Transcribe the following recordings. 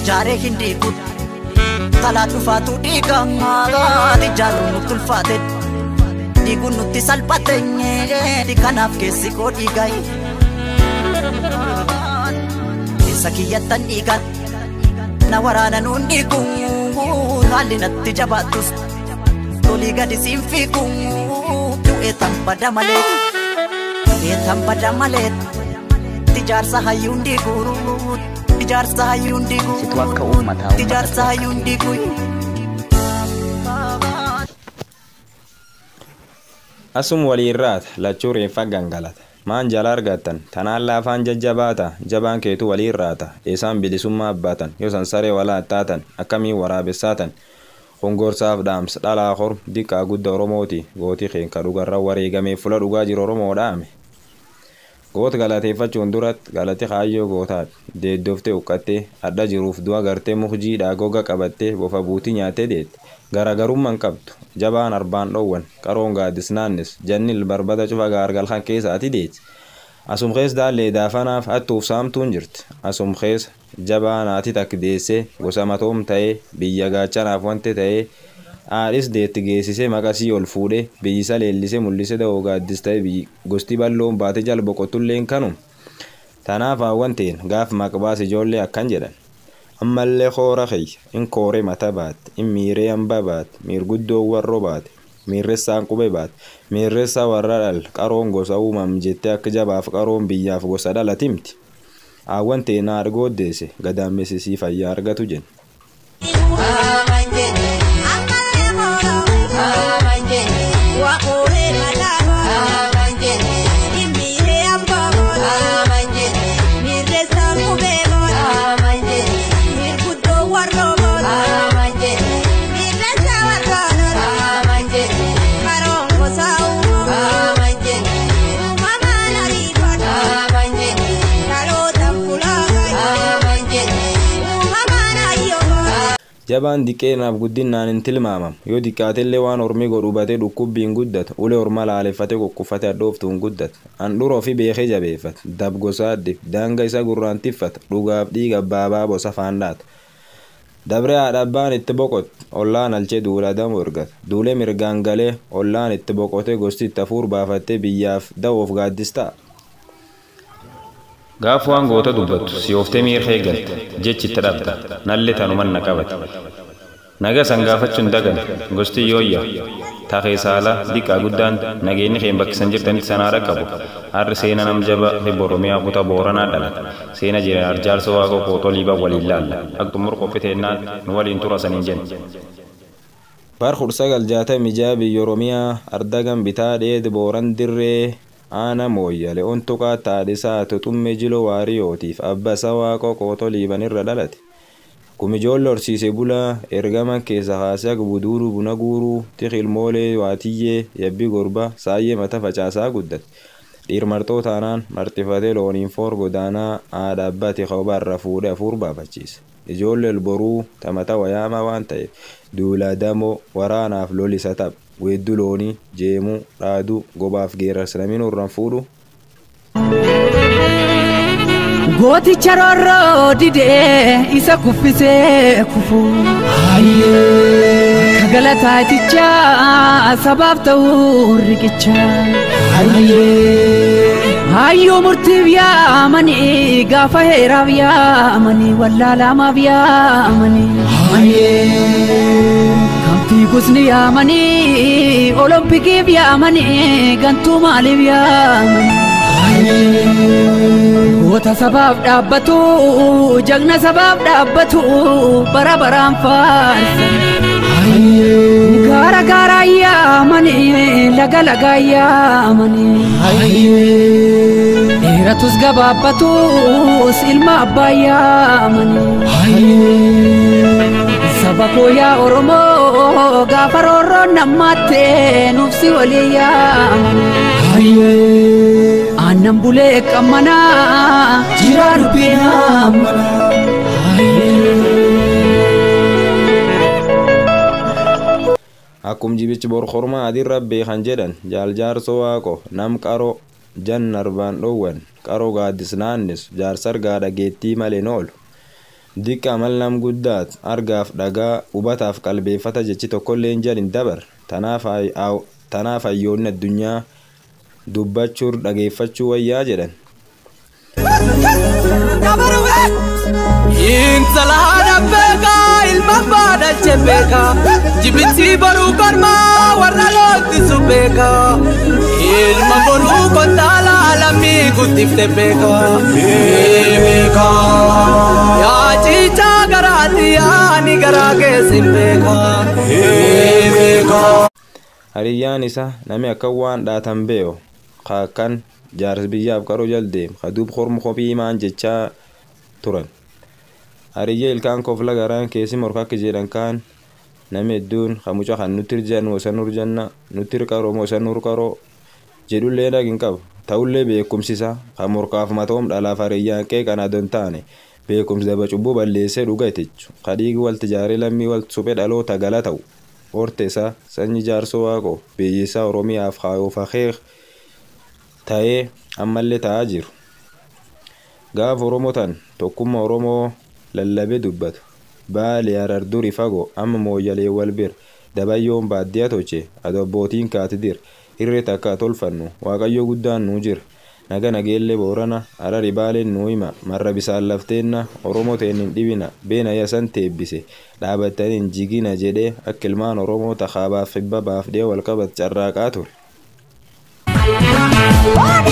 Ijaaree hin diigu talaa dhufaatu dhiigaa ijaaruun nutti ulfaate dhiiguun nutti salphate kanaaf keessi koo dhiigaa keessa kiyyattan dhiigaa na waraana nuun dhiigu haalli natti jabaattus tolii gadi siin fiigu du'ee tan bada malee du'ee tan bada malee ijaarsa hayyuun diigu ijaarsa hayyuun diigu Situ akka uummataa ijaarsa hayyuun diigu. Asum waliin raata lachuu reeffa gangalata. Maan jala argattan tanaan laafaan jajjabaata jabaan keetu waliin raata isaan bilisummaa abbaatan yosan saree walaa taatan akkamiin waraabessaatan hongorsaaf dhaamsa dhalaa horm diqqaa gudda Oromooti gootii keenka dhugarra wareegamee fula dhugaa jiru Oromoo dhaame. Goota galateeffachuun duratti galati kaayyoo gootaati deeddoftee uqqattee adda jiruuf du'a gartee mukjiidhaa goga qabattee bofa buutii nyaattee deette garaagarummaan qabdu jabaan arbaan dhoowwan qaroon gaaddis naannis jannil barbada cufa gaargalkan keessa ati deeti asum keessa daallee daafanaaf hattuuf saamtuun jirti asum keessa jabaan haati takka deessee gosa matoom ta'ee biyya gaachanaaf wanti ta'ee haadhis deetti geessisee maqasii ol fuudhee biyyisa leellisee mul'isee da'oo gaaddis ta'e gosti bal'oon baate jal boqotulleen kanum tanaaf haawwan ta'een gaaf maqbaas ijoollee akkan jedhan ammallee koora kiyya in kooree mata baate in miiree hamba baate miirguddoo warroo baate miirressaan qube baate miirressa warra dhal qaroon gosa uumam jettee akka jabaaf qaroon biyyaaf gosa dhalatimti haawwan ta'een haadha gooddeesse gadaamessisii fayyaa argatu jenna. Jabaan diqqeenaaf guddinaan hin tilmaamamu yoo diqqaatellee waan ormi godhu hubatee dhukkubbiin guddata ulee orma laaleffatee kukkufatee hadhooftuun guddata handhuura ofii beekee jabeeffata dab gosaaddiif daanga isa gurraan tiffata dhugaaf dhiiga baabaa bosa faandaata. Dabree haadha abbaan itti boqotte ollaan alchee duula damu ergata duulee mirgaan galee ollaan itti boqotee gosti itti hafuur baafattee biyyaaf da'oof gaaddis ta'a. Gaaf waan goota dubbattu si ooftee miirree eegalte jechi itti dhabda nallee tanuman na qabate. Naga san gaafachuun dagan gosti yooyya taakee saalaa diqqaa guddaan nageenyi keen bakkisan jirtanitti sanaa dhaqqabu harri seena nam jaba hibbo Oromiyaa kutaa Booranaa dhalate seena jiran arjaarsa waaqoo qootoo liibaa waliin laalla akka xumur qophi nu waliin tura saniin jenna. Bar 1966 biyya Oromiyaa ardagan bitaa dheed Booran dirree aana mooyyale ontuqaa taadhisaa tuxumme jiloo waariyootiif abbasa waaqoo qootoo liibanirra dhalate. Kumijoollee horsiise bulaa ergama keessa kaasee buduuruu buna guuruu tiqilmoolee waatiyyee yabbii gorba saayyee mata facaasaa guddate. Dhiirmartoo taanaan marxifatee looniin foor godaanaa haadha abbaati kophaarra fuudhee hafuur baafachiise. Ijoollee boruu tamata wayaamaa waan ta'eef duula damoo waraanaaf lolisa tapha. Weedduu loonii jeemuu dhaaduu gobaaf geerarsa namni irraan fuudhu. Gooticha roorroo didee isa kuffisee kufu. Akka galataaticha sabaaf ta'uu riqicha. Hayyuu murtiif yaamanii gaafa heeraaf yaamanii wallaalaamaaf yaamanii. Kan fiigus ni yaamanii olompikiif yaamanii gantuu maaliif yaamanii. Goota sabaaf dhaabbatu jagna sabaaf dhaabbatu bara baraan faarsa. Gaara gaara yaamanii laga laga yaamanii. Dheeratus gabaabbatus ilma abbaa yaamanii. Saba koo yaa Oromoo gaafa roorroon nammaatte nuufsi walii yaamanii. Aannan bulee qammanaa jiraa dubbiin ammanaa. Akkum jibichi borkormaa adiin beekan jedhan jaaljaarsoo waaqo nam qaroo jan arbaan dhoowwan qaroo gaaddis naannisu jaarsar gaadha geettii malee oolu. Diqqa amal nam guddaat argaaf dhagaa hubataaf qalbeeffata jechi tokkollee hin jalin dabar. Tanaaf hayyoonni addunyaa dubbachuur dhageeffachuu wayyaa jedhan. Intala haadha beekaa ilma abbaa dhalche beekaa jibbitti boruu kormaa warra loottisu beekaa ilma boruu kontaala lammii guddifte beekaa. Yaa ciichaa garaati yaani garaa keessin beekaa. Hariyyaan isaa nami akka waan dhaatan beeyo kaakkan jaarsi biyyaaf qaroo jal deemu kaduub hormu kophii maan jechaa turan. Hariyya ilkaan kofla garaan keessi morka akka jedhan kaan nami hedduun kamuca kan nutti irjannu osan urjanna nutti irqaroo osan urqaroo jedhullee dhagin qabu. Ta'ullee beekumsisa kan morkaaf matoom dhalaaf hariyyaan qeeqan adon taane beekumsi daba cubbuu balleessee dhuga itichu kadhiigi walti jaaree lammii wal suphee dhaloota gala ta'u. Horte isaa sanyi jaarsoo waaqoo biyyisaa Oromiyaaf kaayoof akeek ta'ee ammallee ta'aa jiru. Gaafa Oromoo tan tokkummaa Oromoo lallabee dubbatu. Baalee Harar duri fagoo amma mooyyalee wal bira dabayyoon baadiyyaa tolche ado abbootiin kaati dir irree takka tolfannu waaqayyo guddaan nuu jira. Naga nageellee Boorana Harari Baaleen nuu hima marra bisaan lafteenna Oromoo teen hin dhibina beena yasan teebbise dhaabattanii hin jigina jedhee akka ilmaan Oromoo takaabaaf hibba baaf dhiyoo wal qabat carraaqaa ture.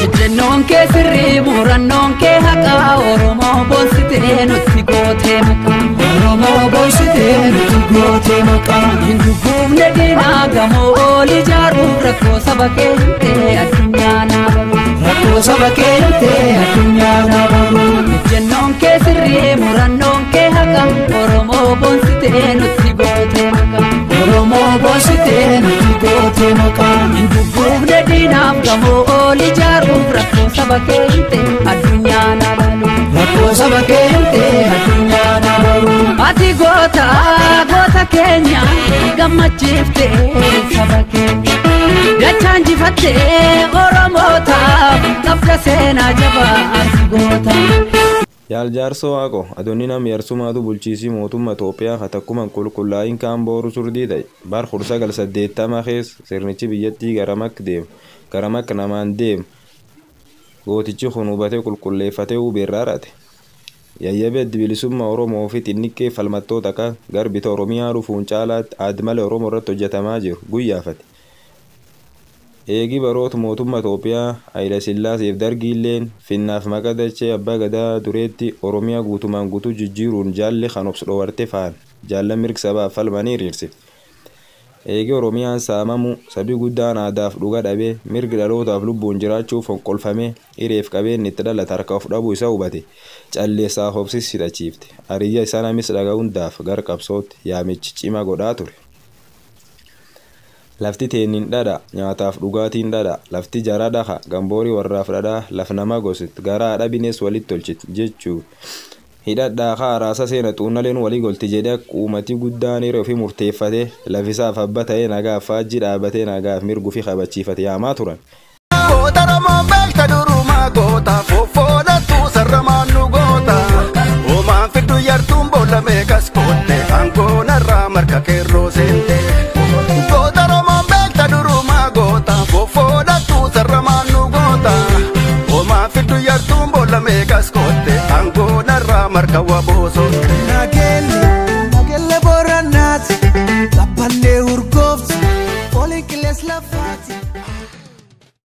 Ejjennoon kee sirrii murannoon kee haqaa Oromoo boonsitee nutti gootee maqaa. Oromoo boonsitee nutti gootee maqaa. Hin gugguufne diinaa gamoo ol ijaaruuf rakkoo saba keenyatee addunyaa naa baru. Rakkoo saba keenyatee addunyaa naa baru. Ejjennoon kee sirrii murannoon kee haqaa Oromoo boonsitee nutti gootee maqaa. Oromoo boonsitee nutti gootee maqaa. Hin gugguufne diinaaf gamoo ol ijaaruuf rakkoo saba keenyatee addunyaa naa baru. Rakkoo saba keenyatee addunyaa naa baru. Ati goota goota keenya gammachiiftee saba keenya. Dachaan jifattee Oromootaaf qabda seenaa jabaa ati goota. Yaal jaarsoo waaqoo adoonni nam yarsumaatu bulchiisii mootummaa Itoophiyaa katakkuman qulqullaa'in kaan booru surdii ta'e bar 1980 keessa sirnichi biyyattii garamak deemu garamak namaan deemu gootichi kun hubatee qulqulleeffatee hubeerraarate. Yayyabee addi bilisummaa Oromoo fi xinniqqee falmattoota akka garbita Oromiyaa dhufuun caalaatti aadmala Oromoo irratti hojjetamaa jiru guyyaafate. Eegi baroota mootummaa Itoophiyaa Hayila Sillaaseef Dargiilleen finnaaf maqaa dachee abbaa gadaa dureetti Oromiyaa guutumaan guutuu jijjiiruun jaalli kan obsu dhoowwarte faan jaallan mirga sabaaf falmanii hiriirsifte. Eegi Oromiyaan saamamu sabi guddaan aadaaf dhuga dhabee mirgi dhalootaaf lubbuun jiraachuuf fonqolfamee hireef qabeenyi itti dhalate harka of dhabuu isa hubate calleessaaf obsis hidhachiifte. Hariyya isaa namis dhagaa hundaaf gara qabsootti yaamichi cima godhaa ture. Lafti teennin dhadha nyaataaf dhugaatiin dhadha lafti jara dhaha gamboorii warraaf dhadhaa laf nama gosit garaa dhabines walitti tolchit jechuu hidhadhaa haaraasa seena xuunnaleen walii golti jedhee akka uummatii guddaan hiree ofii murteeffatee lafisaaf abba ta'ee nagaaf faajjii dhaabatee nagaaf mirguu fi kabachiifate yaamaa turan. Goota Oromoo beekta durumaa goota foffoodhatu sararamaan nu goota homaan fiddu yartuun boolla meeqas kootte aangoonarraa marka keerroo seente. Goota Oromoo beekta durumaa goota foffoodhatu sararamaan nu goota homaan fiddu yartuun boolla meeqas kootte aangoonarraa marka waboosotte. Nageelle nageelle Booranaati dhaabbanee urgoofti fooliin qillees lafaati.